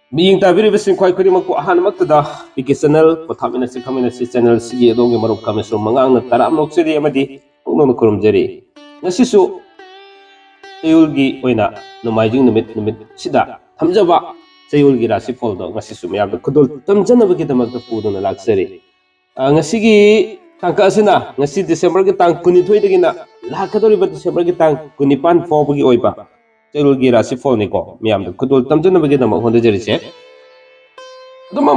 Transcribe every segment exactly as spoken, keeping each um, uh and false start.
ꯃꯤꯠꯌꯦꯡ ꯇꯥꯕꯤꯔꯤꯕꯁꯤꯡ ꯈ꯭ꯋꯥꯏ ꯈꯨꯗꯤꯡꯃꯛꯄꯨ ꯑꯍꯥꯟꯕꯃꯛꯇꯗ ꯄꯤ ꯀꯦ ꯆꯦꯅꯦꯜ ꯄꯣꯊꯥꯃꯤꯟꯅꯁꯤ ꯈꯪꯃꯤꯟꯅꯁꯤ ꯆꯦꯅꯦꯜꯁꯤꯒꯤ ꯑꯗꯣꯝꯒꯤ ꯃꯔꯨꯞ ꯀꯃꯦꯁꯣꯔ ꯃꯉꯥꯡꯅ ꯇꯔꯥꯝꯅ ꯑꯣꯛꯆꯔꯤ ꯑꯃꯗꯤ ꯄꯨꯛꯅꯤꯡ ꯈꯨꯔꯨꯝꯖꯔꯤ꯫ ꯉꯁꯤꯁꯨ ꯆꯌꯣꯜꯒꯤ ꯑꯣꯏꯅ ꯅꯣꯡꯃꯥꯏꯖꯤꯡ ꯅꯨꯃꯤꯠ, ꯅꯨꯃꯤꯠꯁꯤꯗ ꯊꯝꯖꯕ ꯆꯌꯣꯜꯒꯤ ꯔꯥꯁꯤꯐꯣꯜꯗꯣ ꯉꯁꯤꯁꯨ ꯃꯌꯥꯝꯗ ꯈꯨꯗꯣꯜ ꯇꯝꯖꯅꯕꯒꯤꯗꯃꯛꯇ ꯄꯨꯗꯨꯅ ꯂꯥꯛꯆꯔꯤ꯫ ꯑ, ꯉꯁꯤꯒꯤ ꯇꯥꯡꯀꯛ ꯑꯁꯤꯅ ꯉꯁꯤ ꯗꯤꯁꯦꯝꯕꯔꯒꯤ ꯇꯥꯡ ꯀꯨꯟꯅꯤꯊꯣꯏꯗꯒꯤꯅ ꯂꯥꯛꯀꯗꯧꯔꯤꯕ ꯗꯤꯁꯦꯝꯕꯔꯒꯤ ꯇꯥꯡ ꯀꯨꯟꯅꯤꯄꯥꯟ ꯐꯥꯎꯕꯒꯤ ꯑꯣꯏꯕ ꯆꯌꯣꯜꯒꯤ ꯔꯥꯁꯤꯐꯣꯜꯅꯤꯀꯣ꯫ ꯃꯌꯥꯝꯗ ꯈꯨꯗꯣꯜ ꯇꯝꯖꯅꯕꯒꯤꯗꯃꯛ ꯍꯣꯠꯅꯖꯔꯤꯁꯦ꯫ ꯑꯗꯨꯝ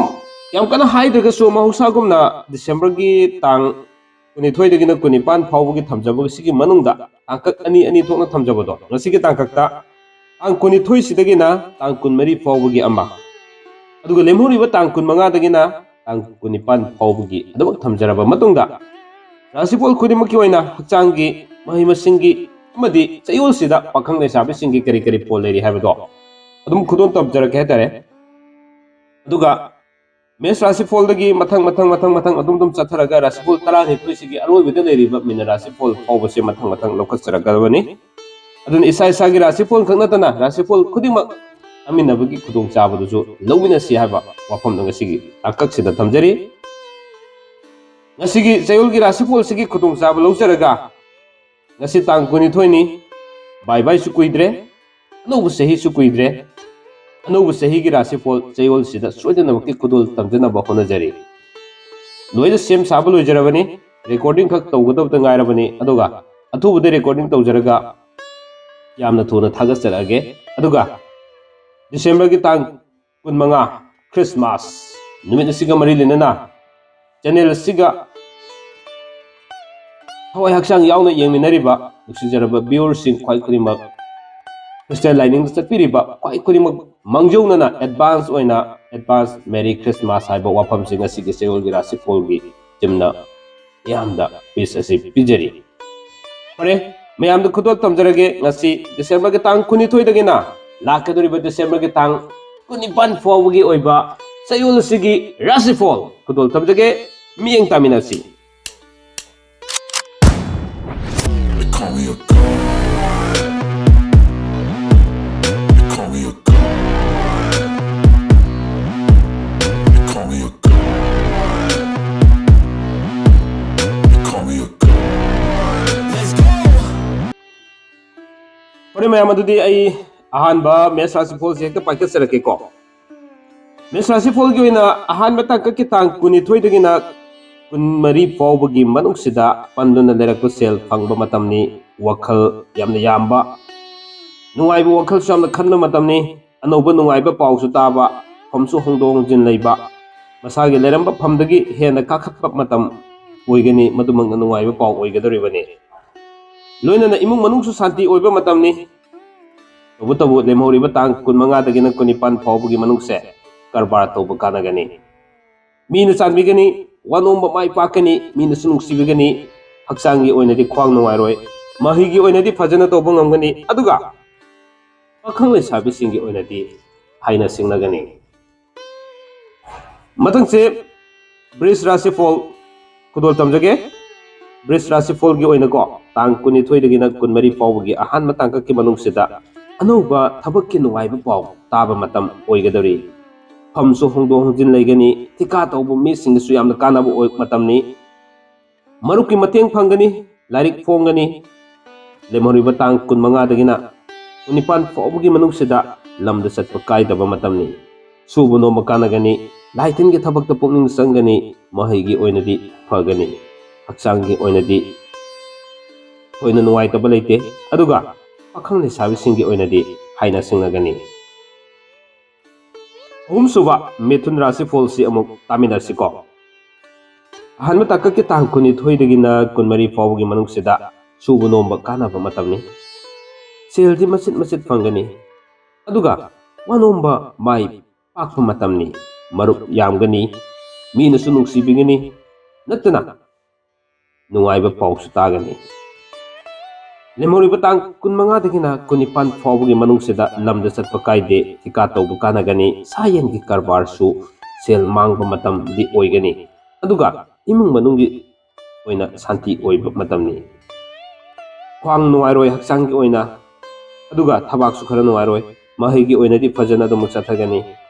ꯌꯥꯝ ꯀꯟꯅ ꯍꯥꯏꯗ꯭ꯔꯒꯁꯨ ꯃꯍꯧꯁꯥꯒꯨꯝꯅ ꯗꯤꯁꯦꯝꯕꯔꯒꯤ ꯇꯥꯡ ꯀꯨꯟꯅꯤꯊꯣꯏꯗꯒꯤꯅ ꯀꯨꯟꯅꯤꯄꯥꯟ ꯐꯥꯎꯕꯒꯤ ꯊꯝꯖꯕ ꯁꯤꯒꯤ ꯃꯅꯨꯡꯗ ꯇꯥꯡꯀꯛ ꯑꯅꯤ ꯑꯅꯤ ꯊꯣꯛꯅ ꯊꯝꯖꯕꯗꯣ, ꯉꯁꯤꯒꯤ ꯇꯥꯡꯀꯛꯇ ꯇꯥꯡ ꯀꯨꯟꯅꯤꯊꯣꯏꯁꯤꯗꯒꯤꯅ ꯇꯥꯡ ꯀꯨꯟꯃꯔꯤ ꯐꯥꯎꯕꯒꯤ ꯑꯃ, ꯑꯗꯨꯒ ꯂꯦꯝꯍꯧꯔꯤꯕ ꯇꯥꯡ ꯀꯨꯟꯃꯉꯥꯗꯒꯤꯅ ꯇꯥꯡ ꯀꯨꯟꯅꯤꯄꯥꯟ ꯐꯥꯎꯕꯒꯤ ꯑꯗꯨꯃꯛ ꯊꯝꯖꯔꯕ ꯃꯇꯨꯡꯗ, ꯔꯥꯁꯤꯐꯣꯜ ꯈꯨꯗꯤꯡꯃꯛꯀꯤ ꯑꯣꯏꯅ ꯍꯛꯆꯥꯡꯒꯤ, ꯃꯍꯩ ꯃꯁꯤꯡꯒꯤ ꯑꯃꯗꯤ ꯆꯌꯣꯜꯁꯤꯗ ꯄꯥꯈꯪ ꯂꯩꯁꯥꯕꯤꯁꯤꯡꯒꯤ ꯀꯔꯤ ꯀꯔꯤ ꯐꯣꯜ ꯂꯩꯔꯤ ꯍꯥꯏꯕꯗꯣ ꯑꯗꯨꯝ ꯈꯨꯗꯣꯜ ꯇꯝꯖꯔꯛꯀꯦ ꯍꯥꯏꯇꯥꯔꯦ꯫ ꯑꯗꯨꯒ ꯃꯦꯁ ꯔꯥꯁꯤꯐꯣꯜꯗꯒꯤ ꯃꯊꯪ, ꯃꯊꯪ, ꯃꯊꯪ, ꯃꯊꯪ ꯑꯗꯨꯝ ꯑꯗꯨꯝ ꯆꯠꯊꯔꯒ ꯔꯥꯁꯤꯐꯣꯜ ꯇꯔꯥꯅꯤꯊꯣꯏꯁꯤꯒꯤ ꯑꯔꯣꯏꯕꯗ ꯂꯩꯔꯤꯕ ꯃꯤꯅ ꯔꯥꯁꯤꯐꯣꯜ ꯐꯥꯎꯕꯁꯦ ꯃꯊꯪ ꯃꯊꯪ ꯂꯧꯈꯠꯆꯔꯛꯀꯗꯕꯅꯤ꯫ ꯑꯗꯨꯅ ꯏꯁꯥ ꯏꯁꯥꯒꯤ ꯔꯥꯁꯤꯐꯣꯜ ꯈꯛ ꯅꯠꯇꯅ ꯔꯥꯁꯤꯐꯣꯜ ꯈꯨꯗꯤꯡꯃꯛ ꯇꯥꯃꯤꯟꯅꯕꯒꯤ ꯈꯨꯗꯣꯡꯆꯥꯕꯗꯨꯁꯨ ꯂꯧꯃꯤꯟꯅꯁꯤ ꯍꯥꯏꯕ ꯋꯥꯐꯝꯗꯣ ꯉꯁꯤꯒꯤ ꯇꯥꯡꯀꯛꯁꯤꯗ ꯊꯝꯖꯔꯤ꯫ ꯉꯁꯤꯒꯤ ꯆꯌꯣꯜꯒꯤ ꯔꯥꯁꯤꯐꯣꯜꯁꯤꯒꯤ ꯈꯨꯗꯣꯡꯆꯥꯕ ꯂꯧꯖꯔꯒ, ꯉꯁꯤ ꯇꯥꯡ ꯀꯨꯟꯅꯤꯊꯣꯏꯅꯤ, ꯕꯥꯏ ꯕꯥꯏꯁꯨ ꯀꯨꯏꯗ꯭ꯔꯦ, ꯑꯅꯧꯕ ꯆꯍꯤꯁꯨ ꯀꯨꯏꯗ꯭ꯔꯦ꯫ ꯑꯅꯧꯕ ꯆꯍꯤꯒꯤ ꯔꯥꯁꯤꯐꯣꯜ ꯆꯌꯣꯜꯁꯤꯗ ꯁꯣꯏꯗꯅꯃꯛꯀꯤ ꯈꯨꯗꯣꯜ ꯇꯝꯖꯅꯕ ꯍꯣꯠꯅꯖꯔꯤ꯫ ꯂꯣꯏꯅ ꯁꯦꯝ ꯁꯥꯕ ꯂꯣꯏꯖꯔꯕꯅꯤ, ꯔꯦꯀꯣꯔꯗꯤꯡ ꯈꯛ ꯇꯧꯒꯗꯕꯗ ꯉꯥꯏꯔꯕꯅꯤ, ꯑꯗꯨꯒ ꯑꯊꯨꯕꯗ ꯔꯦꯀꯣꯔꯗꯤꯡ ꯇꯧꯖꯔꯒ ꯌꯥꯝꯅ ꯊꯨꯅ ꯊꯥꯒꯠꯆꯔꯛꯑꯒꯦ꯫ ꯑꯗꯨꯒ ꯗꯤꯁꯦꯝꯕꯔꯒꯤ ꯇꯥꯡ ꯀꯨꯟꯃꯉꯥ, ꯈ꯭ꯔꯤꯁꯃꯥꯁ ꯅꯨꯃꯤꯠ ꯑꯁꯤꯒ ꯃꯔꯤ ꯂꯩꯅꯅ ꯆꯦꯅꯦꯜ ꯑꯁꯤꯒ ꯊꯋꯥꯏ ꯍꯛꯆꯥꯡ ꯌꯥꯎꯅ ꯌꯦꯡꯃꯤꯟꯅꯔꯤꯕ ꯅꯨꯡꯁꯤꯖꯔꯕ ꯚ꯭ꯌꯨꯋꯔꯁꯤꯡ ꯈ꯭ꯋꯥꯏ ꯈꯨꯗꯤꯡꯃꯛ, ꯈ꯭ꯔꯤꯁꯇꯤꯌꯥꯟ ꯂꯥꯏꯅꯤꯡꯗ ꯆꯠꯄꯤꯔꯤꯕ ꯈ꯭ꯋꯥꯏ ꯈꯨꯗꯤꯡꯃꯛ ꯃꯥꯡꯖꯧꯅꯅ ꯑꯦꯗꯚꯥꯟꯁ ꯑꯣꯏꯅ ꯑꯦꯗꯚꯥꯟꯁ ꯃꯦꯔꯤ ꯈ꯭ꯔꯤꯁꯃꯥꯁ ꯍꯥꯏꯕ ꯋꯥꯐꯝꯁꯤ ꯉꯁꯤꯒꯤ ꯆꯌꯣꯜꯒꯤ ꯔꯥꯁꯤꯐꯣꯜꯒꯤ ꯇꯤꯝꯅ ꯃꯤꯌꯥꯝꯗ ꯋꯤꯁ ꯑꯁꯤ ꯄꯤꯖꯔꯤ꯫ ꯐꯔꯦ, ꯃꯌꯥꯝꯗ ꯈꯨꯗꯣꯜ ꯇꯝꯖꯔꯒꯦ꯫ ꯉꯁꯤ ꯗꯤꯁꯦꯝꯕꯔꯒꯤ ꯇꯥꯡ ꯀꯨꯟꯅꯤꯊꯣꯏꯗꯒꯤꯅ ꯂꯥꯛꯀꯗꯧꯔꯤꯕ ꯗꯤꯁꯦꯝꯕꯔꯒꯤ ꯇꯥꯡ ꯀꯨꯟꯅꯤꯄꯥꯟ ꯐꯥꯎꯕꯒꯤ ꯑꯣꯏꯕ ꯆꯌꯣꯜ ꯑꯁꯤꯒꯤ ꯔꯥꯁꯤꯐꯣꯜ ꯈꯨꯗꯣꯜ ꯇꯝꯖꯒꯦ꯫ ꯃꯤꯠꯌꯦꯡ ꯇꯥꯃꯤꯟꯅꯁꯤ꯫ They call me a god. They call me a god. ꯐꯔꯦ ꯃꯌꯥꯝ, ꯑꯗꯨꯗꯤ ꯑꯩ ꯑꯍꯥꯟꯕ ꯃꯦꯁ ꯔꯥꯁꯤꯐꯣꯜꯁꯦ ꯍꯦꯛꯇ ꯄꯥꯏꯈꯠꯆꯔꯛꯀꯦꯀꯣ꯫ ꯃꯦꯁ ꯔꯥꯁꯤꯐꯣꯜꯒꯤ ꯑꯣꯏꯅ ꯑꯍꯥꯟꯕ ꯇꯥꯡꯀꯛꯀꯤ ꯇꯥꯡ ꯀꯨꯟꯅꯤꯊꯣꯏꯗꯒꯤꯅ ꯀꯨꯟꯃꯔꯤ ꯐꯥꯎꯕꯒꯤ ꯃꯅꯨꯡꯁꯤꯗ ꯄꯟꯗꯨꯅ ꯂꯩꯔꯛꯄ ꯁꯦꯜ ꯐꯪꯕ ꯃꯇꯝꯅꯤ꯫ ꯋꯥꯈꯜ ꯌꯥꯝꯅ ꯌꯥꯝꯕ, ꯅꯨꯡꯉꯥꯏꯕ ꯋꯥꯈꯜꯁꯨ ꯌꯥꯝꯅ ꯈꯟꯕ ꯃꯇꯝꯅꯤ꯫ ꯑꯅꯧꯕ ꯅꯨꯡꯉꯥꯏꯕ ꯄꯥꯎꯁꯨ ꯇꯥꯕ, ꯐꯝꯁꯨ ꯍꯣꯡꯗꯣꯛ ꯍꯣꯡꯖꯤꯟ ꯂꯩꯕ, ꯃꯁꯥꯒꯤ ꯂꯩꯔꯝꯕ ꯐꯝꯗꯒꯤ ꯍꯦꯟꯅ ꯀꯥꯈꯠꯄ ꯃꯇꯝ ꯑꯣꯏꯒꯅꯤ꯫ ꯃꯗꯨꯃꯛꯅ ꯅꯨꯡꯉꯥꯏꯕ ꯄꯥꯎ ꯑꯣꯏꯒꯗꯧꯔꯤꯕꯅꯤ꯫ ꯂꯣꯏꯅꯅ ꯏꯃꯨꯡ ꯃꯅꯨꯡꯁꯨ ꯁꯥꯟꯇꯤ ꯑꯣꯏꯕ ꯃꯇꯝꯅꯤ꯫ ꯇꯧꯕꯇꯕꯨ ꯂꯦꯝꯍꯧꯔꯤꯕ ꯇꯥꯡ ꯀꯨꯟꯃꯉꯥꯗꯒꯤꯅ ꯀꯨꯟꯅꯤꯄꯥꯟ ꯐꯥꯎꯕꯒꯤ ꯃꯅꯨꯡꯁꯦ ꯀꯔꯕꯥꯔ ꯇꯧꯕ ꯀꯥꯟꯅꯒꯅꯤ꯫ ꯃꯤꯅ ꯆꯥꯟꯕꯤꯒꯅꯤ, ꯋꯥꯅꯣꯝꯕ ꯃꯥꯏ ꯄꯥꯛꯀꯅꯤ, ꯃꯤꯅꯁꯨ ꯅꯨꯡꯁꯤꯕꯤꯒꯅꯤ꯫ ꯍꯛꯆꯥꯡꯒꯤ ꯑꯣꯏꯅꯗꯤ ꯈ꯭ꯋꯥꯡ ꯅꯨꯡꯉꯥꯏꯔꯣꯏ, ꯃꯍꯩꯒꯤ ꯑꯣꯏꯅꯗꯤ ꯐꯖꯅ ꯇꯧꯕ ꯉꯝꯒꯅꯤ, ꯑꯗꯨꯒ ꯄꯥꯈꯪ ꯂꯩꯁꯥꯕꯤꯁꯤꯡꯒꯤ ꯑꯣꯏꯅꯗꯤ ꯍꯥꯏꯅ ꯁꯤꯡꯅꯒꯅꯤ꯫ ꯃꯊꯪꯁꯦ ꯕ꯭ꯔꯤꯖ ꯔꯥꯁꯤꯐꯣꯜ ꯈꯨꯗꯣꯜ ꯇꯝꯖꯒꯦ꯫ ꯕ꯭ꯔꯤꯖ ꯔꯥꯁꯤꯐꯣꯜꯒꯤ ꯑꯣꯏꯅꯀꯣ, ꯇꯥꯡ ꯀꯨꯟꯅꯤꯊꯣꯏꯗꯒꯤꯅ ꯀꯨꯟꯃꯔꯤ ꯐꯥꯎꯕꯒꯤ ꯑꯍꯥꯟꯕ ꯇꯥꯡꯀꯛꯀꯤ ꯃꯅꯨꯡꯁꯤꯗ ꯑꯅꯧꯕ ꯊꯕꯛꯀꯤ ꯅꯨꯡꯉꯥꯏꯕ ꯄꯥꯎ ꯇꯥꯕ ꯃꯇꯝ ꯑꯣꯏꯒꯗꯧꯔꯤ꯫ ꯐꯝꯁꯨ ꯍꯣꯡꯗꯣꯛ ꯍꯣꯡꯖꯤꯟ ꯂꯩꯒꯅꯤ꯫ ꯊꯤꯀꯥ ꯇꯧꯕ ꯃꯤꯁꯤꯡꯗꯁꯨ ꯌꯥꯝꯅ ꯀꯥꯟꯅꯕ ꯑꯣꯏ-, ꯃꯇꯝꯅꯤ꯫ ꯃꯔꯨꯞꯀꯤ ꯃꯇꯦꯡ ꯐꯪꯒꯅꯤ꯫ ꯂꯥꯏꯔꯤꯛ ꯐꯣꯡꯒꯅꯤ꯫ ꯂꯦꯝꯍꯧꯔꯤꯕ ꯇꯥꯡ ꯀꯨꯟꯃꯉꯥꯗꯒꯤꯅ ꯀꯨꯟꯅꯤꯄꯥꯟ ꯐꯥꯎꯕꯒꯤ ꯃꯅꯨꯡꯁꯤꯗ ꯂꯝꯗ ꯆꯠꯄ ꯀꯥꯏꯗꯕ ꯃꯇꯝꯅꯤ꯫ ꯁꯨꯕ ꯅꯣꯝꯕ ꯀꯥꯟꯅꯒꯅꯤ꯫ ꯂꯥꯏ ꯇꯤꯟꯒꯤ ꯊꯕꯛꯇ ꯄꯨꯛꯅꯤꯡ ꯆꯪꯒꯅꯤ꯫ ꯃꯍꯩꯒꯤ ꯑꯣꯏꯅꯗꯤ ꯐꯒꯅꯤ꯫ ꯍꯛꯆꯥꯡꯒꯤ ꯑꯣꯏꯅꯗꯤ ꯊꯣꯏꯅ ꯅꯨꯡꯉꯥꯏꯇꯕ ꯂꯩꯇꯦ꯫ ꯑꯗꯨꯒ ꯄꯥꯈꯪ ꯂꯩꯁꯥꯕꯤꯁꯤꯡꯒꯤ ꯑꯣꯏꯅꯗꯤ ꯍꯥꯏꯅ ꯁꯤꯡꯅꯒꯅꯤ꯫ ꯑꯍꯨꯝꯁꯨꯕ ꯃꯤꯊꯨꯟ ꯔꯥꯁꯤꯐꯣꯜꯁꯤ ꯑꯃꯨꯛ ꯇꯥꯃꯤꯟꯅꯁꯤꯀꯣ꯫ ꯑꯍꯥꯟꯕ ꯇꯥꯡꯀꯛꯀꯤ ꯇꯥꯡ ꯀꯨꯟꯅꯤꯊꯣꯏꯗꯒꯤꯅ ꯀꯨꯟꯃꯔꯤ ꯐꯥꯎꯕꯒꯤ ꯃꯅꯨꯡꯁꯤꯗ ꯁꯨꯕ ꯅꯣꯝꯕ ꯀꯥꯟꯅꯕ ꯃꯇꯝꯅꯤ꯫ ꯁꯦꯜꯗꯤ ꯃꯆꯤꯠ ꯃꯆꯤꯠ ꯐꯪꯒꯅꯤ꯫ ꯑꯗꯨꯒ ꯋꯥꯅꯣꯝꯕ ꯃꯥꯏ ꯄꯥꯛꯄ ꯃꯇꯝꯅꯤ꯫ ꯃꯔꯨꯞ ꯌꯥꯝꯒꯅꯤ꯫ ꯃꯤꯅꯁꯨ ꯅꯨꯡꯁꯤꯕꯤꯒꯅꯤ꯫ ꯅꯠꯇꯅ ꯅꯨꯡꯉꯥꯏꯕ ꯄꯥꯎꯁꯨ ꯇꯥꯒꯅꯤ꯫ ꯂꯦꯝꯍꯧꯔꯤꯕ ꯇꯥꯡ ꯀꯨꯟꯃꯉꯥꯗꯒꯤꯅ ꯀꯨꯟꯅꯤꯄꯥꯟ ꯐꯥꯎꯕꯒꯤ ꯃꯅꯨꯡꯁꯤꯗ ꯂꯝꯗ ꯆꯠꯄ ꯀꯥꯏꯗꯦ, ꯊꯤꯀꯥ ꯇꯧꯕ ꯀꯥꯟꯅꯒꯅꯤ, ꯁꯥ ꯌꯦꯟꯒꯤ ꯀꯔꯕꯥꯔꯁꯨ ꯁꯦꯜ ꯃꯥꯡꯕ ꯃꯇꯝꯗꯤ ꯑꯣꯏꯒꯅꯤ꯫ ꯑꯗꯨꯒ ꯏꯃꯨꯡ ꯃꯅꯨꯡꯒꯤ ꯑꯣꯏꯅ ꯁꯥꯟꯇꯤ ꯑꯣꯏꯕ ꯃꯇꯝꯅꯤ꯫ ꯈ꯭ꯋꯥꯡ ꯅꯨꯡꯉꯥꯏꯔꯣꯏ ꯍꯛꯆꯥꯡꯒꯤ ꯑꯣꯏꯅ, ꯑꯗꯨꯒ ꯊꯕꯥꯛꯁꯨ ꯈꯔ ꯅꯨꯡꯉꯥꯏꯔꯣꯏ꯫ ꯃꯍꯩꯒꯤ ꯑꯣꯏꯅꯗꯤ ꯐꯖꯅ ꯑꯗꯨꯃꯛ ꯆꯠꯊꯒꯅꯤ꯫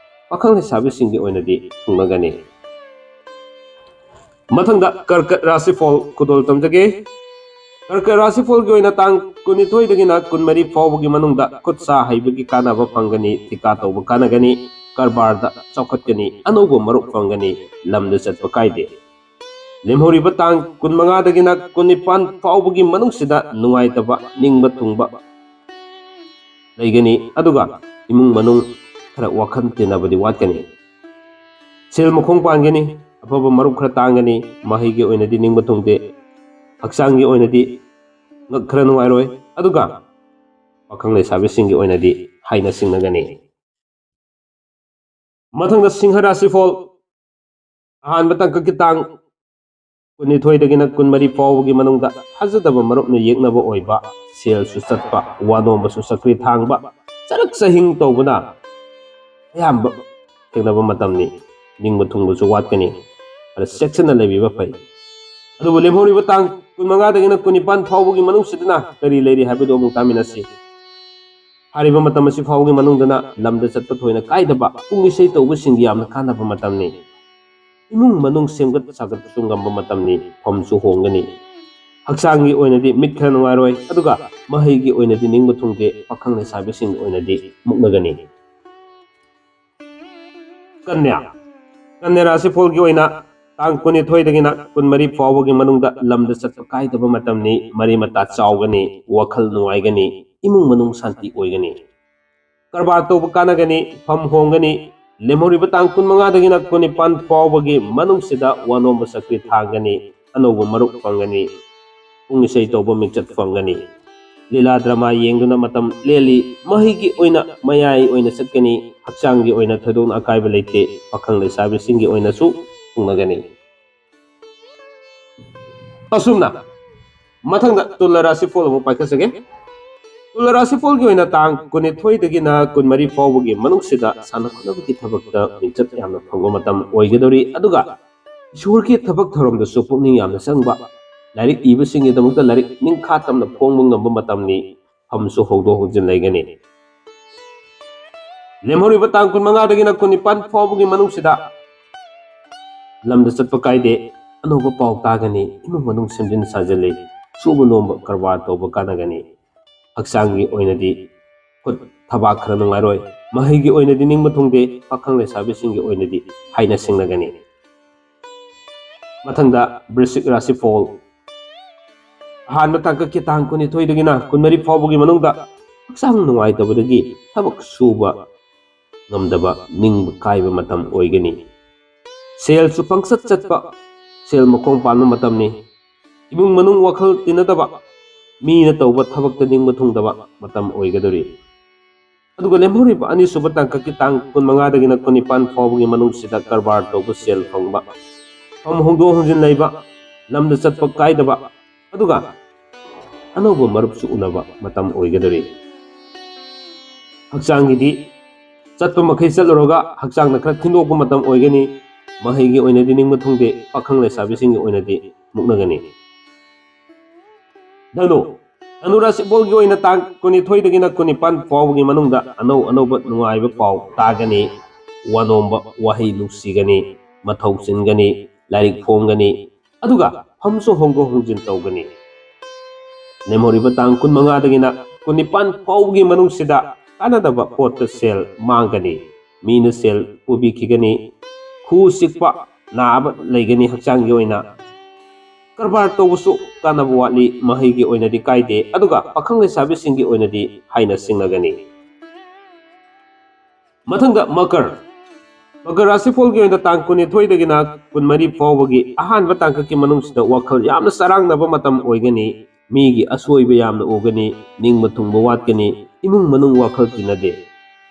ꯄꯥꯈꯪ ꯂꯩꯁꯥꯕꯤꯁꯤꯡꯒꯤ ꯑꯣꯏꯅꯗꯤ ꯊꯨꯡꯅꯒꯅꯤ꯫ ꯃꯊꯪꯗ ꯀꯔꯀꯠ ꯔꯥꯁꯤꯐꯣꯜ ꯈꯨꯗꯣꯜ ꯇꯝꯖꯒꯦ꯫ ꯀꯔꯀ ꯔꯥꯁꯤꯐꯣꯜꯒꯤ ꯑꯣꯏꯅ ꯇꯥꯡ ꯀꯨꯟꯅꯤꯊꯣꯏꯗꯒꯤꯅ ꯀꯨꯟꯃꯔꯤ ꯐꯥꯎꯕꯒꯤ ꯃꯅꯨꯡꯗ ꯈꯨꯠ ꯁꯥ ꯍꯩꯕꯒꯤ ꯀꯥꯟꯅꯕ ꯐꯪꯒꯅꯤ, ꯊꯤꯀꯥ ꯇꯧꯕ ꯀꯥꯟꯅꯒꯅꯤ, ꯀꯔꯕꯥꯔꯗ ꯆꯥꯎꯈꯠꯀꯅꯤ, ꯑꯅꯧꯕ ꯃꯔꯨꯞ ꯐꯪꯒꯅꯤ, ꯂꯝꯗ ꯆꯠꯄ ꯀꯥꯏꯗꯦ꯫ ꯂꯦꯝꯍꯧꯔꯤꯕ ꯇꯥꯡ ꯀꯨꯟꯃꯉꯥꯗꯒꯤꯅ ꯀꯨꯟꯅꯤꯄꯥꯟ ꯐꯥꯎꯕꯒꯤ ꯃꯅꯨꯡꯁꯤꯗ ꯅꯨꯡꯉꯥꯏꯇꯕ, ꯅꯤꯡꯕ ꯊꯨꯡꯕ ꯂꯩꯒꯅꯤ, ꯑꯗꯨꯒ ꯏꯃꯨꯡ ꯃꯅꯨꯡ ꯈꯔ ꯋꯥꯈꯜ ꯇꯤꯟꯅꯕꯗꯤ ꯋꯥꯠꯀꯅꯤ꯫ ꯁꯦꯜ ꯃꯈꯣꯡ ꯄꯥꯟꯒꯅꯤ, ꯑꯐꯕ ꯃꯔꯨꯞ ꯈꯔ ꯇꯥꯡꯒꯅꯤ, ꯃꯍꯩꯒꯤ ꯑꯣꯏꯅꯗꯤ ꯅꯤꯡꯕ ꯊꯨꯡꯗꯦ, ꯍꯛꯆꯥꯡꯒꯤ ꯑꯣꯏꯅꯗꯤ ꯉꯛ ꯈꯔ ꯅꯨꯡꯉꯥꯏꯔꯣꯏ, ꯑꯗꯨꯒ ꯄꯥꯈꯪ ꯂꯩꯁꯥꯕꯤꯁꯤꯡꯒꯤ ꯑꯣꯏꯅꯗꯤ ꯍꯥꯏꯅ ꯁꯤꯡꯅꯒꯅꯤ꯫ ꯃꯊꯪꯗ ꯁꯤꯡꯍ ꯔꯥꯁꯤꯐꯣꯜ꯫ ꯑꯍꯥꯟꯕ ꯇꯥꯡꯀꯛꯀꯤ ꯇꯥꯡ ꯀꯨꯟꯅꯤꯊꯣꯏꯗꯒꯤꯅ ꯀꯨꯟꯃꯔꯤ ꯐꯥꯎꯕꯒꯤ ꯃꯅꯨꯡꯗ ꯊꯥꯖꯗꯕ ꯃꯔꯨꯞꯅ ꯌꯦꯛꯅꯕ ꯑꯣꯏꯕ, ꯁꯦꯜꯁꯨ ꯆꯠꯄ, ꯋꯥ ꯅꯣꯝꯕꯁꯨ ꯆꯀ꯭ꯔꯤ ꯊꯥꯡꯕ, ꯆꯔꯛ ꯆꯍꯤꯡ ꯇꯧꯕꯅ ꯑꯌꯥꯝꯕ ꯊꯦꯡꯅꯕ ꯃꯇꯝꯅꯤ꯫ ꯅꯤꯡꯕ ꯊꯨꯡꯕꯁꯨ ꯋꯥꯠꯀꯅꯤ꯫ ꯑꯗ ꯆꯦꯛꯁꯤꯟꯅ ꯂꯩꯕꯤꯕ ꯐꯩ꯫ ꯑꯗꯨꯕꯨ ꯂꯦꯝꯍꯧꯔꯤꯕ ꯇꯥꯡ ꯀꯨꯟꯃꯉꯥꯗꯒꯤꯅ ꯀꯨꯟꯅꯤꯄꯥꯟ ꯐꯥꯎꯕꯒꯤ ꯃꯅꯨꯡꯁꯤꯗꯅ ꯀꯔꯤ ꯂꯩꯔꯤ ꯍꯥꯏꯕꯗꯨ ꯑꯃꯨꯛ ꯇꯥꯃꯤꯟꯅꯁꯤ꯫ ꯍꯥꯏꯔꯤꯕ ꯃꯇꯝ ꯑꯁꯤ ꯐꯥꯎꯕꯒꯤ ꯃꯅꯨꯡꯗꯅ ꯂꯝꯗ ꯆꯠꯄ ꯊꯣꯏꯅ ꯀꯥꯏꯗꯕ, ꯄꯨꯡ ꯏꯁꯩ ꯇꯧꯕꯁꯤꯡꯒꯤ ꯌꯥꯝꯅ ꯀꯥꯟꯅꯕ ꯃꯇꯝꯅꯤ꯫ ꯏꯃꯨꯡ ꯃꯅꯨꯡ ꯁꯦꯝꯒꯠ ꯁꯥꯒꯠꯄꯁꯨ ꯉꯝꯕ ꯃꯇꯝꯅꯤ꯫ ꯐꯝꯁꯨ ꯍꯣꯡꯒꯅꯤ꯫ ꯍꯛꯆꯥꯡꯒꯤ ꯑꯣꯏꯅꯗꯤ ꯃꯤꯠ ꯈꯔ ꯅꯨꯡꯉꯥꯏꯔꯣꯏ, ꯑꯗꯨꯒ ꯃꯍꯩꯒꯤ ꯑꯣꯏꯅꯗꯤ ꯅꯤꯡꯕ ꯊꯨꯡꯗꯦ, ꯄꯥꯈꯪ ꯂꯩꯁꯥꯕꯤꯁꯤꯡꯒꯤ ꯑꯣꯏꯅꯗꯤ ꯃꯨꯛꯅꯒꯅꯤ꯫ ꯀꯟꯌꯥ꯫ ꯀꯟꯌꯥ ꯔꯥꯁꯤꯐꯣꯜꯒꯤ ꯑꯣꯏꯅ ꯇꯥꯡ ꯀꯨꯟꯅꯤꯊꯣꯏꯗꯒꯤꯅ ꯀꯨꯟꯃꯔꯤ ꯐꯥꯎꯕꯒꯤ ꯃꯅꯨꯡꯗ ꯂꯝꯗ ꯆꯠꯄ ꯀꯥꯏꯗꯕ ꯃꯇꯝꯅꯤ꯫ ꯃꯔꯤ ꯃꯇꯥ ꯆꯥꯎꯒꯅꯤ, ꯋꯥꯈꯜ ꯅꯨꯡꯉꯥꯏꯒꯅꯤ, ꯏꯃꯨꯡ ꯃꯅꯨꯡ ꯁꯥꯟꯇꯤ ꯑꯣꯏꯒꯅꯤ꯫ ꯀꯔꯕꯥꯔ ꯇꯧꯕ ꯀꯥꯟꯅꯒꯅꯤ, ꯐꯝ ꯍꯣꯡꯒꯅꯤ꯫ ꯂꯦꯝꯍꯧꯔꯤꯕ ꯇꯥꯡ ꯀꯨꯟꯃꯉꯥꯗꯒꯤꯅ ꯀꯨꯟꯅꯤꯄꯥꯟ ꯐꯥꯎꯕꯒꯤ ꯃꯅꯨꯡꯁꯤꯗ ꯋꯥꯅꯣꯝꯕ ꯆꯀ꯭ꯔꯤ ꯊꯥꯡꯒꯅꯤ, ꯑꯅꯧꯕ ꯃꯔꯨꯞ ꯐꯪꯒꯅꯤ, ꯄꯨꯡ ꯏꯁꯩ ꯇꯧꯕ ꯃꯤꯡꯆꯠ ꯐꯪꯒꯅꯤ꯫ ꯂꯤꯂꯥ ꯗ꯭ꯔꯃꯥ ꯌꯦꯡꯗꯨꯅ ꯃꯇꯝ ꯂꯦꯜꯂꯤ꯫ ꯃꯍꯩꯒꯤ ꯑꯣꯏꯅ ꯃꯌꯥꯏ ꯑꯣꯏꯅ ꯆꯠꯀꯅꯤ, ꯍꯛꯆꯥꯡꯒꯤ ꯑꯣꯏꯅ ꯊꯣꯏꯗꯣꯛꯅ ꯑꯀꯥꯏꯕ ꯂꯩꯇꯦ, ꯄꯥꯈꯪ ꯂꯩꯁꯥꯕꯤꯁꯤꯡꯒꯤ ꯑꯣꯏꯅꯁꯨ ꯊꯨꯡꯅꯒꯅꯤ꯫ ꯑꯁꯨꯝꯅ ꯃꯊꯪꯗ ꯇꯨꯂꯥ ꯔꯥꯁꯤꯐꯣꯜ ꯑꯃꯨꯛ ꯄꯥꯏꯈꯠꯆꯒꯦ꯫ ꯇꯨꯂꯥ ꯔꯥꯁꯤꯐꯣꯜꯒꯤ ꯑꯣꯏꯅ ꯇꯥꯡ ꯀꯨꯟꯅꯤꯊꯣꯏꯗꯒꯤꯅ ꯀꯨꯟꯃꯔꯤ ꯐꯥꯎꯕꯒꯤ ꯃꯅꯨꯡꯁꯤꯗ ꯁꯥꯟꯅ ꯈꯣꯠꯅꯕꯒꯤ ꯊꯕꯛꯇ ꯃꯤꯡꯆꯠ ꯌꯥꯝꯅ ꯐꯪꯕ ꯃꯇꯝ ꯑꯣꯏꯒꯗꯧꯔꯤ, ꯑꯗꯨꯒ ꯏꯁꯣꯔꯒꯤ ꯊꯕꯛ ꯊꯧꯔꯝꯗꯁꯨ ꯄꯨꯛꯅꯤꯡ ꯌꯥꯝꯅ ꯆꯪꯕ, ꯂꯥꯏꯔꯤꯛ ꯏꯕꯁꯤꯡꯒꯤꯗꯃꯛꯇ ꯂꯥꯏꯔꯤꯛ ꯅꯤꯡꯈꯥ ꯇꯝꯅ ꯐꯣꯡꯕ ꯉꯝꯕ ꯃꯇꯝꯅꯤ꯫ ꯐꯝꯁꯨ ꯍꯣꯡꯗꯣꯛ ꯍꯣꯡꯖꯤꯟ ꯂꯩꯒꯅꯤ꯫ ꯂꯦꯝꯍꯧꯔꯤꯕ ꯇꯥꯡ ꯀꯨꯟꯃꯉꯥꯗꯒꯤꯅ ꯀꯨꯟꯅꯤꯄꯥꯟ ꯐꯥꯎꯕꯒꯤ ꯃꯅꯨꯡꯁꯤꯗ ꯂꯝꯗ ꯆꯠꯄ ꯀꯥꯏꯗꯦ, ꯑꯅꯧꯕ ꯄꯥꯎ ꯇꯥꯒꯅꯤ, ꯏꯃꯨꯡ ꯃꯅꯨꯡ ꯁꯦꯝꯖꯤꯟ ꯁꯥꯖꯤꯜꯂꯤ꯫ ꯁꯨꯕ ꯅꯣꯝꯕ ꯀꯔꯕꯥꯔ ꯇꯧꯕ ꯀꯥꯟꯅꯒꯅꯤ꯫ ꯍꯛꯆꯥꯡꯒꯤ ꯑꯣꯏꯅꯗꯤ ꯈꯨꯠ ꯊꯕꯥꯛ ꯈꯔ ꯅꯨꯡꯉꯥꯏꯔꯣꯏ꯫ ꯃꯍꯩꯒꯤ ꯑꯣꯏꯅꯗꯤ ꯅꯤꯡꯕ ꯊꯨꯡꯗꯦ꯫ ꯄꯥꯈꯪ ꯂꯩꯁꯥꯕꯤꯁꯤꯡꯒꯤ ꯑꯣꯏꯅꯗꯤ ꯍꯥꯏꯅ ꯁꯤꯡꯅꯒꯅꯤ꯫ ꯃꯊꯪꯗ ꯕ꯭ꯔꯤꯁꯤꯛ ꯔꯥꯁꯤꯐꯣꯜ꯫ ꯑꯍꯥꯟꯕ ꯇꯥꯡꯀꯛꯀꯤ ꯇꯥꯡ ꯀꯨꯟꯅꯤꯊꯣꯏꯗꯒꯤꯅ ꯀꯨꯟꯃꯔꯤ ꯐꯥꯎꯕꯒꯤ ꯃꯅꯨꯡꯗ ꯍꯛꯆꯥꯡ ꯅꯨꯡꯉꯥꯏꯇꯕꯗꯒꯤ ꯊꯕꯛ ꯁꯨꯕ ꯉꯝꯗꯕ, ꯅꯤꯡꯕ ꯀꯥꯏꯕ ꯃꯇꯝ ꯑꯣꯏꯒꯅꯤ꯫ ꯁꯦꯜꯁꯨ ꯄꯪꯆꯠ ꯆꯠꯄ, ꯁꯦꯜ ꯃꯈꯣꯡ ꯄꯥꯟꯕ ꯃꯇꯝꯅꯤ꯫ ꯏꯃꯨꯡ ꯃꯅꯨꯡ ꯋꯥꯈꯜ ꯇꯤꯟꯅꯗꯕ, ꯃꯤꯅ ꯇꯧꯕ ꯊꯕꯛꯇ ꯅꯤꯡꯕ ꯊꯨꯡꯗꯕ ꯃꯇꯝ ꯑꯣꯏꯒꯗꯧꯔꯤ꯫ ꯑꯗꯨꯒ ꯂꯦꯝꯍꯧꯔꯤꯕ ꯑꯅꯤꯁꯨꯕ ꯇꯥꯡꯀꯛꯀꯤ ꯇꯥꯡ ꯀꯨꯟꯃꯉꯥꯗꯒꯤꯅ ꯀꯨꯟꯅꯤꯄꯥꯟ ꯐꯥꯎꯕꯒꯤ ꯃꯅꯨꯡꯁꯤꯗ ꯀꯔꯕꯥꯔ ꯇꯧꯕ, ꯁꯦꯜ ꯐꯪꯕ, ꯐꯝ ꯍꯣꯡꯗꯣꯛ ꯍꯣꯡꯖꯤꯟ ꯂꯩꯕ, ꯂꯝꯗ ꯆꯠꯄ ꯀꯥꯏꯗꯕ, ꯑꯗꯨꯒ ꯑꯅꯧꯕ ꯃꯔꯨꯞꯁꯨ ꯎꯅꯕ ꯃꯇꯝ ꯑꯣꯏꯒꯗꯧꯔꯤ꯫ ꯍꯛꯆꯥꯡꯒꯤꯗꯤ ꯆꯠꯄ ꯃꯈꯩ ꯆꯠꯂꯨꯔꯒ ꯍꯛꯆꯥꯡꯗ ꯈꯔ ꯊꯤꯟꯗꯣꯛꯄ ꯃꯇꯝ ꯑꯣꯏꯒꯅꯤ꯫ ꯃꯍꯩꯒꯤ ꯑꯣꯏꯅꯗꯤ ꯅꯤꯡꯕ ꯊꯨꯡꯗꯦ, ꯄꯥꯈꯪ ꯂꯩꯁꯥꯕꯤꯁꯤꯡꯒꯤ ꯑꯣꯏꯅꯗꯤ ꯃꯨꯛꯅꯒꯅꯤ꯫ ꯙꯅꯨ, ꯙꯅꯨ ꯔꯥꯁꯤꯐꯣꯜꯒꯤ ꯑꯣꯏꯅ ꯇꯥꯡ ꯀꯨꯟꯅꯤꯊꯣꯏꯗꯒꯤꯅ ꯀꯨꯟꯅꯤꯄꯥꯟ ꯐꯥꯎꯕꯒꯤ ꯃꯅꯨꯡꯗ ꯑꯅꯧ ꯑꯅꯧꯕ ꯅꯨꯡꯉꯥꯏꯕ ꯄꯥꯎ ꯇꯥꯒꯅꯤ꯫ ꯋꯥꯅꯣꯝꯕ ꯋꯥꯍꯩ ꯅꯨꯡꯁꯤꯒꯅꯤ, ꯃꯊꯧ ꯆꯤꯟꯒꯅꯤ, ꯂꯥꯏꯔꯤꯛ ꯐꯣꯡꯒꯅꯤ, ꯑꯗꯨꯒ ꯐꯝꯁꯨ ꯍꯣꯡꯗꯣꯛ ꯍꯣꯡꯖꯤꯟ ꯇꯧꯒꯅꯤ꯫ ꯂꯦꯝꯍꯧꯔꯤꯕ ꯇꯥꯡ ꯀꯨꯟꯃꯉꯥꯗꯒꯤꯅ ꯀꯨꯟꯅꯤꯄꯥꯟ ꯐꯥꯎꯕꯒꯤ ꯃꯅꯨꯡꯁꯤꯗ ꯀꯥꯟꯅꯗꯕ ꯄꯣꯠꯇ ꯁꯦꯜ ꯃꯥꯡꯒꯅꯤ꯫ ꯃꯤꯅ ꯁꯦꯜ ꯄꯨꯕꯤꯈꯤꯒꯅꯤ꯫ ꯈꯨ ꯆꯤꯛꯄ, ꯅꯥꯕ ꯂꯩꯒꯅꯤ ꯍꯛꯆꯥꯡꯒꯤ ꯑꯣꯏꯅ꯫ ꯀꯔꯕꯥꯔ ꯇꯧꯕꯁꯨ ꯀꯥꯟꯅꯕ ꯋꯥꯠꯂꯤ, ꯃꯍꯩꯒꯤ ꯑꯣꯏꯅꯗꯤ ꯀꯥꯏꯗꯦ, ꯑꯗꯨꯒ ꯄꯥꯈꯪ ꯂꯩꯁꯥꯕꯤꯁꯤꯡꯒꯤ ꯑꯣꯏꯅꯗꯤ ꯍꯥꯏꯅ ꯁꯤꯡꯅꯒꯅꯤ꯫ ꯃꯊꯪꯗ ꯃꯀꯔ꯫ ꯃꯀꯔ ꯔꯥꯁꯤꯐꯣꯜꯒꯤ ꯑꯣꯏꯅ ꯇꯥꯡ ꯀꯨꯟꯅꯤꯊꯣꯏꯗꯒꯤꯅ ꯀꯨꯟꯃꯔꯤ ꯐꯥꯎꯕꯒꯤ ꯑꯍꯥꯟꯕ ꯇꯥꯡꯀꯛꯀꯤ ꯃꯅꯨꯡꯁꯤꯗ ꯋꯥꯈꯜ ꯌꯥꯝꯅ ꯆꯔꯥꯡꯅꯕ ꯃꯇꯝ ꯑꯣꯏꯒꯅꯤ꯫ ꯃꯤꯒꯤ ꯑꯁꯣꯏꯕ ꯌꯥꯝꯅ ꯎꯒꯅꯤ, ꯅꯤꯡꯕ ꯊꯨꯡꯕ ꯋꯥꯠꯀꯅꯤ, ꯏꯃꯨꯡ ꯃꯅꯨꯡ ꯋꯥꯈꯜ ꯇꯤꯟꯅꯗꯦ꯫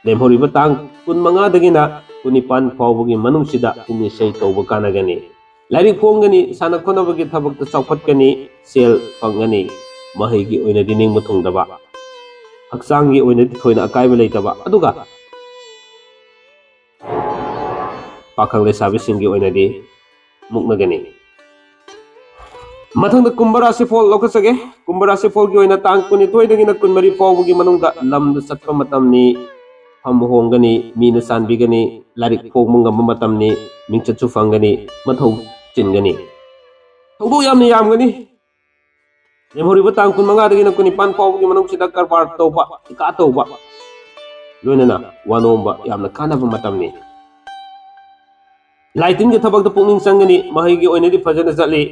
ꯂꯦꯝꯍꯧꯔꯤꯕ ꯇꯥꯡ ꯀꯨꯟꯃꯉꯥꯗꯒꯤꯅ ꯀꯨꯟꯅꯤꯄꯥꯟ ꯐꯥꯎꯕꯒꯤ ꯃꯅꯨꯡꯁꯤꯗ ꯄꯨꯛꯅꯤꯡ ꯏꯁꯩ ꯇꯧꯕ ꯀꯥꯟꯅꯒꯅꯤ꯫ ꯂꯥꯏꯔꯤꯛ ꯐꯣꯡꯒꯅꯤ, ꯁꯥꯟꯅ ꯈꯣꯠꯅꯕꯒꯤ ꯊꯕꯛꯇ ꯆꯥꯎꯈꯠꯀꯅꯤ, ꯁꯦꯜ ꯐꯪꯒꯅꯤ꯫ ꯃꯍꯩꯒꯤ ꯑꯣꯏꯅꯗꯤ ꯅꯤꯡꯕ ꯊꯨꯡꯗꯕ, ꯍꯛꯆꯥꯡꯒꯤ ꯑꯣꯏꯅꯗꯤ ꯊꯣꯏꯅ ꯑꯀꯥꯏꯕ ꯂꯩꯇꯕ, ꯑꯗꯨꯒ ꯄꯥꯈꯪ ꯂꯩꯁꯥꯕꯤꯁꯤꯡꯒꯤ ꯑꯣꯏꯅꯗꯤ ꯃꯨꯛꯅꯒꯅꯤ꯫ ꯃꯊꯪꯗ ꯀꯨꯝꯚ ꯔꯥꯁꯤꯐꯣꯜ ꯂꯧꯈꯠꯆꯒꯦ꯫ ꯀꯨꯝꯚ ꯔꯥꯁꯤꯐꯣꯜꯒꯤ ꯑꯣꯏꯅ ꯇꯥꯡ ꯀꯨꯟꯅꯤꯊꯣꯏꯗꯒꯤꯅ ꯀꯨꯟꯃꯔꯤ ꯐꯥꯎꯕꯒꯤ ꯃꯅꯨꯡꯗ ꯂꯝꯗ ꯆꯠꯄ ꯃꯇꯝꯅꯤ, ꯐꯝ ꯍꯣꯡꯒꯅꯤ, ꯃꯤꯅ ꯆꯥꯟꯕꯤꯒꯅꯤ, ꯂꯥꯏꯔꯤꯛ ꯐꯣꯡꯕ ꯉꯝꯕ ꯃꯇꯝꯅꯤ, ꯃꯤꯡꯆꯠꯁꯨ ꯐꯪꯒꯅꯤ, ꯃꯊꯧ ꯆꯤꯟꯒꯅꯤ꯫ ꯊꯧꯗꯣꯛ ꯌꯥꯝꯅ ꯌꯥꯝꯒꯅꯤ꯫ ꯂꯦꯝꯍꯧꯔꯤꯕ ꯇꯥꯡ ꯀꯨꯟꯃꯉꯥꯗꯒꯤꯅ ꯀꯨꯟꯅꯤꯄꯥꯟ ꯐꯥꯎꯕꯒꯤ ꯃꯅꯨꯡꯁꯤꯗ ꯀꯔꯕꯥꯔ ꯇꯧꯕ, ꯊꯤꯀꯥ ꯇꯧꯕ, ꯂꯣꯏꯅꯅ ꯋꯥꯅꯣꯝꯕ ꯌꯥꯝꯅ ꯀꯥꯟꯅꯕ ꯃꯇꯝꯅꯤ꯫ ꯂꯥꯏ ꯇꯤꯟꯒꯤ ꯊꯕꯛꯇ ꯄꯨꯛꯅꯤꯡ ꯆꯪꯒꯅꯤ, ꯃꯍꯩꯒꯤ ꯑꯣꯏꯅꯗꯤ ꯐꯖꯅ ꯆꯠꯂꯤ,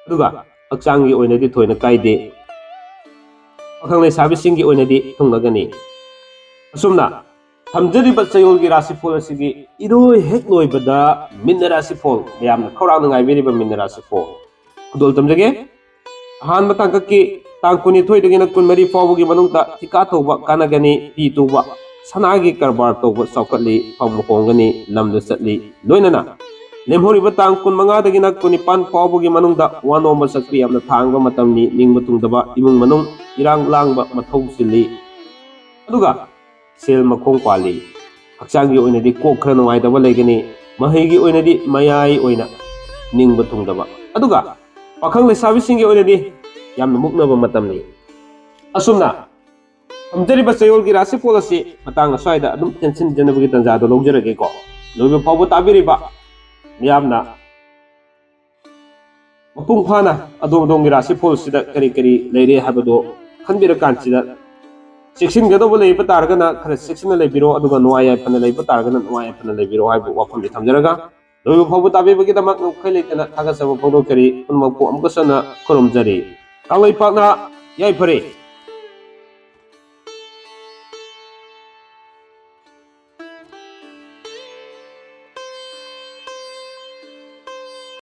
ꯑꯗꯨꯒ ꯍꯛꯆꯥꯡꯒꯤ ꯑꯣꯏꯅꯗꯤ ꯊꯣꯏꯅ ꯀꯥꯏꯗꯦ꯫ ꯄꯥꯈꯪ ꯂꯩꯁꯥꯕꯤꯁꯤꯡꯒꯤ ꯑꯣꯏꯅꯗꯤ ꯊꯨꯡꯂꯒꯅꯤ꯫ ꯑꯁꯨꯝꯅ ꯊꯝꯖꯔꯤꯕ ꯆꯌꯣꯜꯒꯤ ꯔꯥꯁꯤꯐꯣꯜ ꯑꯁꯤꯒꯤ ꯏꯔꯣꯏ ꯍꯦꯛ ꯂꯣꯏꯕꯗ ꯃꯤꯟꯅ ꯔꯥꯁꯤꯐꯣꯜ, ꯃꯌꯥꯝꯅ ꯈꯧꯔꯥꯡꯅ ꯉꯥꯏꯕꯤꯔꯤꯕ ꯃꯤꯟꯅ ꯔꯥꯁꯤꯐꯣꯜ ꯈꯨꯗꯣꯜ ꯇꯝꯖꯒꯦ꯫ ꯑꯍꯥꯟꯕ ꯇꯥꯡꯀꯛꯀꯤ ꯇꯥꯡ ꯀꯨꯟꯅꯤꯊꯣꯏꯗꯒꯤꯅ ꯀꯨꯟꯃꯔꯤ ꯐꯥꯎꯕꯒꯤ ꯃꯅꯨꯡꯗ ꯊꯤꯀꯥ ꯇꯧꯕ ꯀꯥꯟꯅꯒꯅꯤ, ꯐꯤ ꯇꯨꯕ, ꯁꯅꯥꯒꯤ ꯀꯔꯕꯥꯔ ꯇꯧꯕ ꯆꯥꯎꯈꯠꯂꯤ, ꯐꯝ ꯍꯣꯡꯒꯅꯤ, ꯂꯝꯗ ꯆꯠꯂꯤ, ꯂꯣꯏꯅꯅ ꯂꯦꯝꯍꯧꯔꯤꯕ ꯇꯥꯡ ꯀꯨꯟꯃꯉꯥꯗꯒꯤꯅ ꯀꯨꯟꯅꯤꯄꯥꯟ ꯐꯥꯎꯕꯒꯤ ꯃꯅꯨꯡꯗ ꯋꯥꯅꯣꯝꯕ ꯆꯠꯄ ꯌꯥꯝꯅ ꯊꯥꯡꯕ ꯃꯇꯝꯅꯤ, ꯅꯤꯡꯕ ꯊꯨꯡꯗꯕ, ꯏꯃꯨꯡ ꯃꯅꯨꯡ ꯏꯔꯥꯡ ꯂꯥꯡꯕ ꯃꯊꯧ ꯆꯤꯜꯂꯤ꯫ ꯑꯗꯨꯒ ꯁꯦꯜ ꯃꯈꯣꯡ ꯄꯥꯜꯂꯤ꯫ ꯍꯛꯆꯥꯡꯒꯤ ꯑꯣꯏꯅꯗꯤ ꯀꯣꯛ ꯈꯔ ꯅꯨꯡꯉꯥꯏꯇꯕ ꯂꯩꯒꯅꯤ, ꯃꯍꯩꯒꯤ ꯑꯣꯏꯅꯗꯤ ꯃꯌꯥꯏ ꯑꯣꯏꯅ ꯅꯤꯡꯕ ꯊꯨꯡꯗꯕ, ꯑꯗꯨꯒ ꯄꯥꯈꯪ ꯂꯩꯁꯥꯕꯤꯁꯤꯡꯒꯤ ꯑꯣꯏꯅꯗꯤ ꯌꯥꯝꯅ ꯃꯨꯛꯅꯕ ꯃꯇꯝꯅꯤ꯫ ꯑꯁꯨꯝꯅ ꯊꯝꯖꯔꯤꯕ ꯆꯌꯣꯜꯒꯤ ꯔꯥꯁꯤꯐꯣꯜ ꯑꯁꯤ ꯃꯇꯥꯡ ꯑꯁ꯭ꯋꯥꯏꯗ ꯑꯗꯨꯝ ꯇꯦꯟꯁꯤꯟꯖꯅꯕꯒꯤ ꯇꯥꯟꯖꯥꯗꯣ ꯂꯧꯖꯔꯒꯦꯀꯣ꯫ ꯂꯣꯏꯕ ꯐꯥꯎꯕ ꯇꯥꯕꯤꯔꯤꯕ ꯃꯤꯌꯥꯝꯅ ꯃꯄꯨꯡ ꯐꯥꯅ ꯑꯗꯣꯝ ꯑꯗꯣꯝꯒꯤ ꯔꯥꯁꯤꯐꯣꯜꯁꯤꯗ ꯀꯔꯤ ꯀꯔꯤ ꯂꯩꯔꯦ ꯍꯥꯏꯕꯗꯣ ꯈꯟꯕꯤꯔꯀꯥꯟꯁꯤꯗ ꯆꯦꯛꯁꯤꯟꯒꯗꯧꯕ ꯂꯩꯕ ꯇꯥꯔꯒꯅ ꯈꯔ ꯆꯦꯛꯁꯤꯟꯅ ꯂꯩꯕꯤꯔꯣ, ꯑꯗꯨꯒ ꯅꯨꯡꯉꯥꯏ ꯌꯥꯏꯐꯅ ꯂꯩꯕ ꯇꯥꯔꯒꯅ ꯅꯨꯡꯉꯥꯏ ꯌꯥꯏꯐꯅ ꯂꯩꯕꯤꯔꯣ ꯍꯥꯏꯕ ꯋꯥꯐꯝꯁꯤ ꯊꯝꯖꯔꯒ, ꯂꯣꯏꯕ ꯐꯥꯎꯕ ꯇꯥꯕꯤꯕꯒꯤꯗꯃꯛ ꯉꯝꯈꯩ ꯂꯩꯇꯅ ꯊꯥꯒꯠꯆꯕ ꯐꯣꯡꯗꯣꯛꯆꯔꯤ꯫ ꯄꯨꯝꯅꯃꯛꯄꯨ ꯑꯃꯨꯛꯀ ꯍꯟꯅ ꯈꯨꯔꯨꯝꯖꯔꯤ꯫ ꯀꯪꯂꯩꯄꯥꯛꯅ ꯌꯥꯏꯐꯔꯦ꯫